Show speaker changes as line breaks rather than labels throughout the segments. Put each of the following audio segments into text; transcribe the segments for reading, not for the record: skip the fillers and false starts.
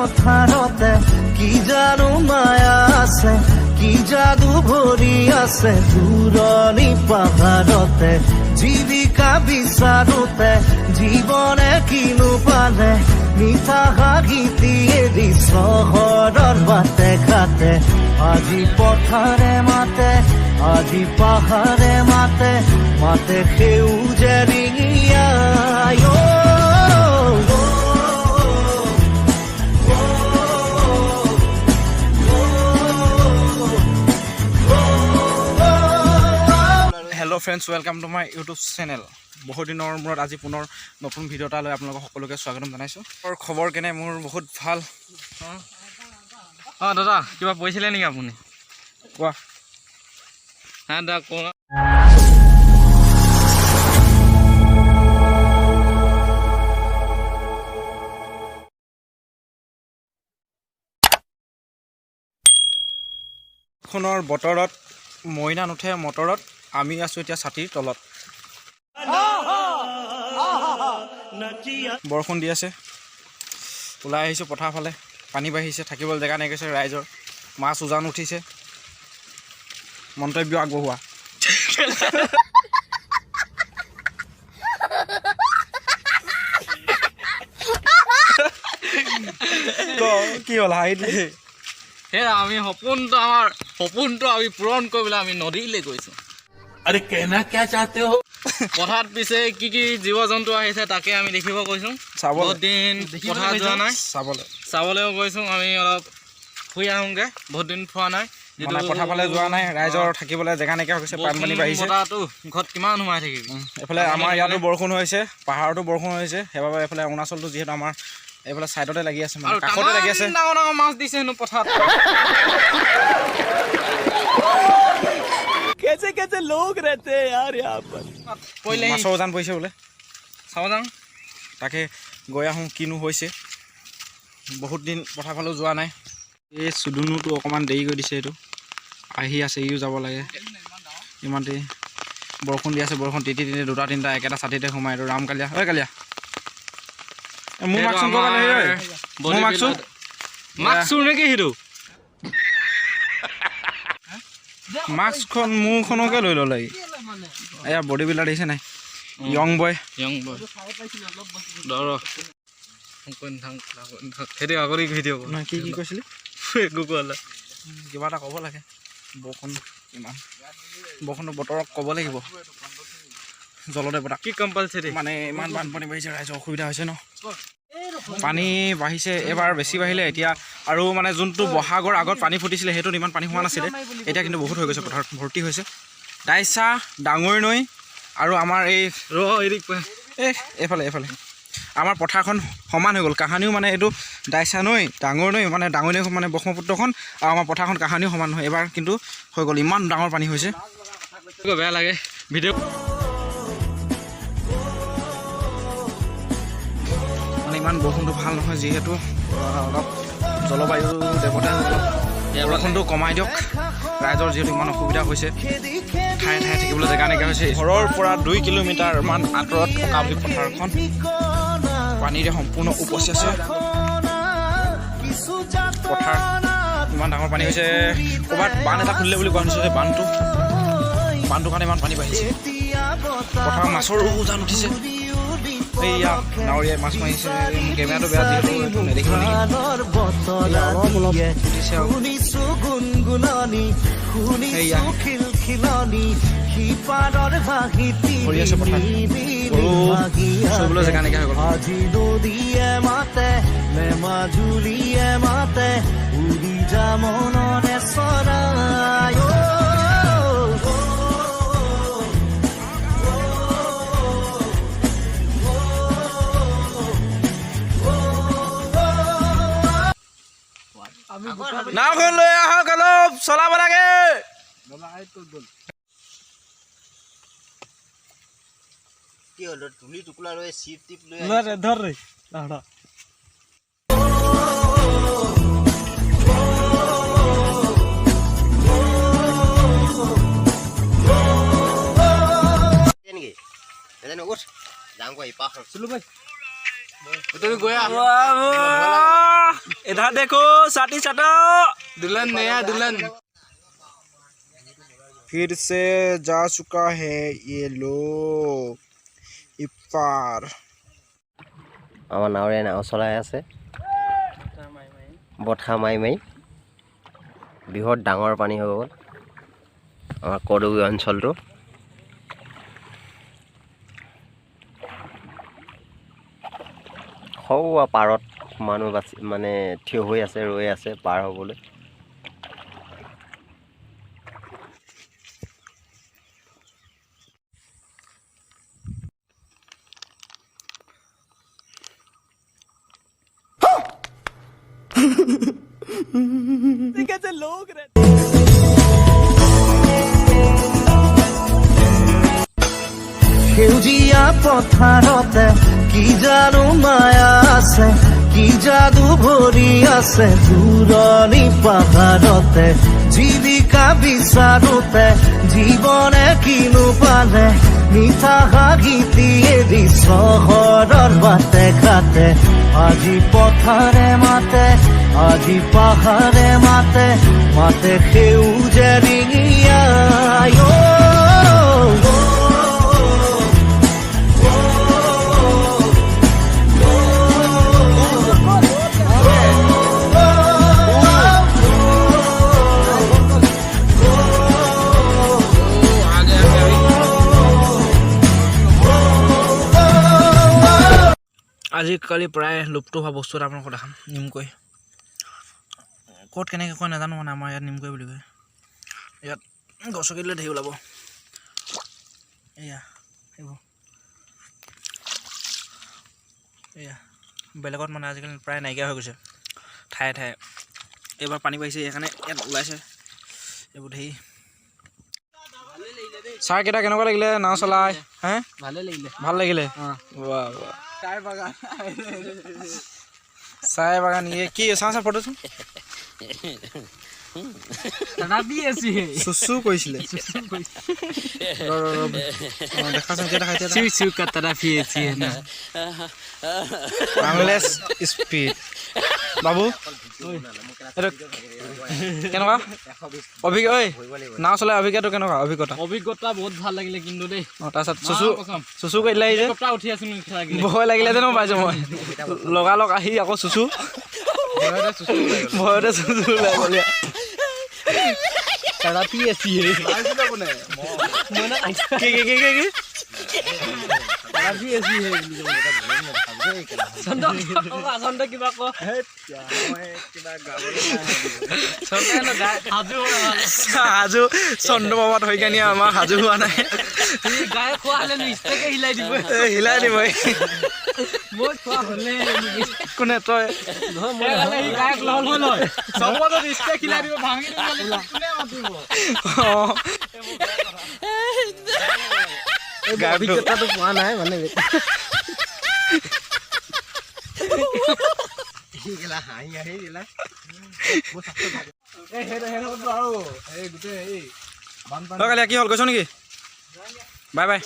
পথাৰতে কি জানো মায়া আছে, কি যাদু ভৰি আছে দূৰণি পাহাৰতে। জীৱিকা বিচাৰোতে জীৱনে কিনো পালে, মিঠা হাঁহিটি এৰি চহৰৰ বাটে ঘাটে। আজি পথাৰে মাতে, আজি পাহাৰে মাতে, মাতে সেউজে ৰিঙিয়াই। অ,
Hello friends, welcome to my YouTube channel. বহুত দিনৰ মূৰত আজি পুনৰ নতুন ভিডিঅ' এটা লৈ আপোনালোকক সকলোকে স্বাগতম জনাইছোঁ। মোৰ খবৰ কেনে? মোৰ বহুত ভাল।
অঁ দাদা, কিবা পৰিছিলে নেকি আপুনি?
কোৱা।
হা দাদা, কোৱা।
বৰষুণৰ বতৰত মইনা নুঠে মটৰত। আমি আছোঁ এতিয়া ছাতিৰ তলত। বৰষুণ দি আছে, ওলাই আহিছোঁ পথাৰ ফালে। পানী বাঢ়িছে, থাকিবলৈ জেগা নাইকিয়া হৈছে ৰাইজৰ। মাছ উজান উঠিছে। মন্তব্য আগবঢ়োৱা। ক, কি হ'ল, হাঁহি দিলি?
সেয়া আমি সপোনটো, আমাৰ সপোনটো আমি পূৰণ কৰিবলৈ আমি নদীলৈ গৈছোঁ।
अरे, कहना क्या चाहते हो?
পথাৰত পিছে কি কি জীৱ জন্তু আহিছে, তাকে আমি দেখিব গৈছোঁ।
চাবলৈ।
বহুত দিন পথাৰত যোৱা নাই।
চাবলৈ।
চাবলৈও গৈছোঁ আমি, অলপ ফুৰি আহোঁগৈ। বহুত দিন ফুৰা নাই।
মানে পথাৰ ফালে যোৱা নাই, ৰাইজৰ থাকিবলৈ জেগা নাইকিয়া হৈ গৈছে, বানপানী বাঢ়িছে।
বতাহটো, ঘৰত কিমান সোমাই থাকিবি?
এইফালে আমাৰ ইয়াতো বৰষুণ হৈছে, পাহাৰতো বৰষুণ হৈছে। সেইবাবে এইফালে অৰুণাচলটো যিহেতু আমাৰ এইফালে ছাইডতে লাগি আছে, মানে
আৰু
কাষতে লাগি আছে।
তামাম ডাঙৰ ডাঙৰ মাছ দিছে হেনো পথাৰত।
कैसे कैसे लोग रहते हैं यार यहाँ पर।
পৰিলে।
মাছৰ উজান পৰিছে বোলে।
চাব যাওঁ।
তাকে গৈ আহোঁ, কিনো হৈছে। বহুত দিন পথাৰ ফালেও যোৱা নাই। এই চুদুনুটো অকণমান দেৰি কৰি দিছে, এইটো আহি আছে, ইও যাব লাগে। ইমান দেৰি বৰষুণ দি আছে, বৰষুণ তিতি তিতি দুটা তিনিটা একেটা ছাতিতে সোমাই। এইটো ৰাম কালিয়া, ঐ কালিয়া, এ, মোৰ মাকচোন ক'ৰবাত লৈ ঐ। মোৰ মাকচোন।
মাছ চোৰ নেকি সেইটো?
মাস্কখন মোৰখনকে লৈ ল'লে ই। এয়া বডি বিল্ডাৰ দেখিছে নাই? য়ং বয়।
য়ং বয়। ৰ কৈ নাথাক, কৈ নাথাক, সেইটো আগতে ভিডিঅ'।
নহয়, কি কি কৈছিলি?
একো কোৱা নাই।
কিবা এটা ক'ব লাগে। বৰষুণ ইমান, বৰষুণৰ বতৰক ক'ব লাগিব, জলদেৱতাক।
কি কম্পালচৰি?
মানে ইমান বানপানী বাঢ়িছে, ৰাইজৰ অসুবিধা হৈছে ন। পানী বাঢ়িছে, এইবাৰ বেছি বাঢ়িলে এতিয়া আৰু। মানে যোনটো বহাগৰ আগত পানী ফুটিছিলে, সেইটোত ইমান পানী হোৱা নাছিলে। এতিয়া কিন্তু বহুত হৈ গৈছে, পথাৰত ভৰ্তি হৈছে। দাইচা ডাঙৰ নৈ আৰু আমাৰ এই
ৰ এদিক।
এই এইফালে এইফালে আমাৰ পথাৰখন সমান হৈ গ'ল কাহানিও। মানে এইটো দাইচা নৈ, ডাঙৰ নৈ, মানে ডাঙৰ নৈ মানে ব্ৰহ্মপুত্ৰখন আৰু আমাৰ পথাৰখন কাহানিও সমান নহয়। এইবাৰ কিন্তু হৈ গ'ল, ইমান ডাঙৰ পানী হৈছে।
বেয়া লাগে ভিডিঅ'।
মানে ইমান বৰষুণটো ভাল নহয় যিহেতু, অলপ জলবায়ু দেৱতাই অলপ বৰষুণটো কমাই দিয়ক। ৰাইজৰ যিহেতু ইমান অসুবিধা হৈছে, ঠায়ে ঠায়ে থাকিবলৈ জেগা নাইকিয়া হৈছে। ঘৰৰ পৰা 2 কিলোমিটাৰমান আঁতৰত থকা বুলি পথাৰখন পানীৰে সম্পূৰ্ণ উপচি আছে। পথাৰ ইমান ডাঙৰ পানী হৈছে। ক'ৰবাত বান্ধ এটা খুলিলে বুলি কোৱা শুনিছোঁ। সেই বান্ধটোৰ কাৰণে ইমান পানী বাঢ়িছে। পথাৰৰ মাছৰো উজান উঠিছে। এইয়া নাৱৰীয়াই মাছ মাৰিছে। মোৰ কেমেৰাটো বেয়া যিহেতু, এইটো নেদেখিব নেকি। এইয়া অলপ অলপ উঠিছে আৰু।
শুনিছো গুণগুণনি,
এইয়া।
শুনিছো খিলখিলনি সিপাৰৰ ভাহিতি।
ভৰি আছে পথাৰ। গৰু চৰিবলৈ জেগা নাইকিয়া হৈ গ'ল।
আজি নদীয়ে মাতে নে মাজুলীয়ে মাতে, উৰি যা মনৰে চৰাই। অ, অ,
নাওখন লৈ আহক, অলপ চলাব লাগে।
কি হ'ল, ধূলি টোপোলা লৈ চিপ টিপ লৈ?
ধৰ ৰে লাহৰা।
নেকি নাজানো, উঠ যাওঁ কৈ ইপাৰ।
চলো ভাই।
इधर देखो साथी साथो
दुल्हन नया दुल्हन
फिर से जा चुका है ये लोग इपार।
আমাৰ নাৱৰে নাও চলাই আছে, বঠা মাৰি মাৰি। বৃহৎ ডাঙৰ পানী হৈ গ'ল আমাৰ কৰদুবি অঞ্চলটো। সৌৱা পাৰত মানুহ বাচি মানে থিয় হৈ আছে, ৰৈ আছে পাৰ হ'বলৈ।
कैसे लोग रहते। সেউজীয়া পথাৰতে কি জানো মায়া আছে, কি যাদু ভৰি আছে দূৰণি পাহাৰতে। জীৱিকা বিচাৰোতে জীৱনে কিনো পালে, মিঠা হাঁহিটি এৰি চহৰৰ বাটে ঘাটে। আজি পথাৰে মাতে, আজি পাহাৰে মাতে, মাতে সেউজে ৰিঙিয়াই।
আজিকালি প্ৰায় লুপ্ত হোৱা বস্তু এটা আপোনালোকক দেখাম, নিমকৈ। ক'ত কেনেকৈ কয় নাজানো, মানে আমাৰ ইয়াত নিমকৈ বুলি কয়। ইয়াত গছকি দিলে ধেৰ ওলাব। এয়া এইবোৰ, এয়া বেলেগত মানে আজিকালি প্ৰায় নাইকিয়া হৈ গৈছে ঠায়ে ঠায়ে। এইবাৰ পানী বাঢ়িছে, সেইকাৰণে ইয়াত ওলাইছে এইবোৰ ধেৰ। ছাৰ কেইটা কেনেকুৱা লাগিলে নাও চলাই? হে,
ভালে লাগিলে।
ভাল লাগিলে। বাহ বাহ। চাহ বাগান ইয়ে কি চাওঁ চাওঁ ফটোচোন। চুচু কৰিছিলে। দেখাচোন এতিয়া, দেখা এতিয়া। স্পীড বাবু, এইটো কেনেকুৱা অভিজ্ঞ? ঐ নাও চলাই অভিজ্ঞতাটো কেনেকুৱা? অভিজ্ঞতা
অভিজ্ঞতা বহুত ভাল লাগিলে কিন্তু দেই।
অঁ, তাৰপিছত চুচু চুচু কৰি দিলে যে
উঠি আছো,
ভয় লাগিলে যেন পাইছোঁ মই। লগালগ আহি আকৌ চুচু, ভয়তে চুচু ওলাই গ'ল। কি কি কি কি সাজু চন্দ্ৰবাবাত হৈ কেনে আমাৰ সাজু হোৱা নাই। হিলাই দিব কোনে? তই
অভিজ্ঞতাটো পোৱা নাই মানে।
কালিয়া কি হ'ল, গৈছ নেকি? Bye bye.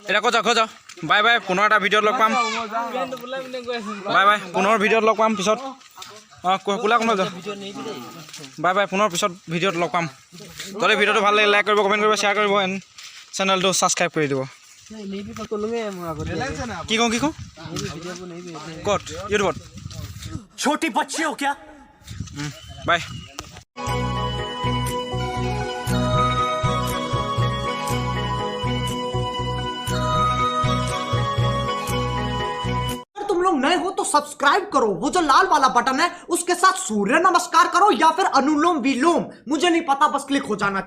এতিয়া ক'ত যাওঁ, ক'ত যাওঁ? বাই বাই, পুনৰ এটা ভিডিঅ'ত লগ পাম। বাই বাই, পুনৰ ভিডিঅ'ত লগ পাম পিছত। অঁ, কোলা কোনোবা যাওঁ। বাই বাই, পুনৰ পিছত ভিডিঅ'ত লগ পাম। যদি ভিডিঅ'টো ভাল লাগিলে লাইক কৰিব, কমেণ্ট কৰিব, শ্বেয়াৰ কৰিব এণ্ড চেনেলটো ছাবস্ক্ৰাইব কৰি দিব। কি কওঁ, কি কওঁ? ক'ত? ইউটিউবত।
छोटी बच्ची हो क्या?
বাই।
तुम लोग नए हो तो सब्सक्राइब करो, वो जो लाल वाला बटन है उसके साथ सूर्य नमस्कार करो या फिर अनुलोम विलोम, मुझे नहीं पता, बस क्लिक हो जाना।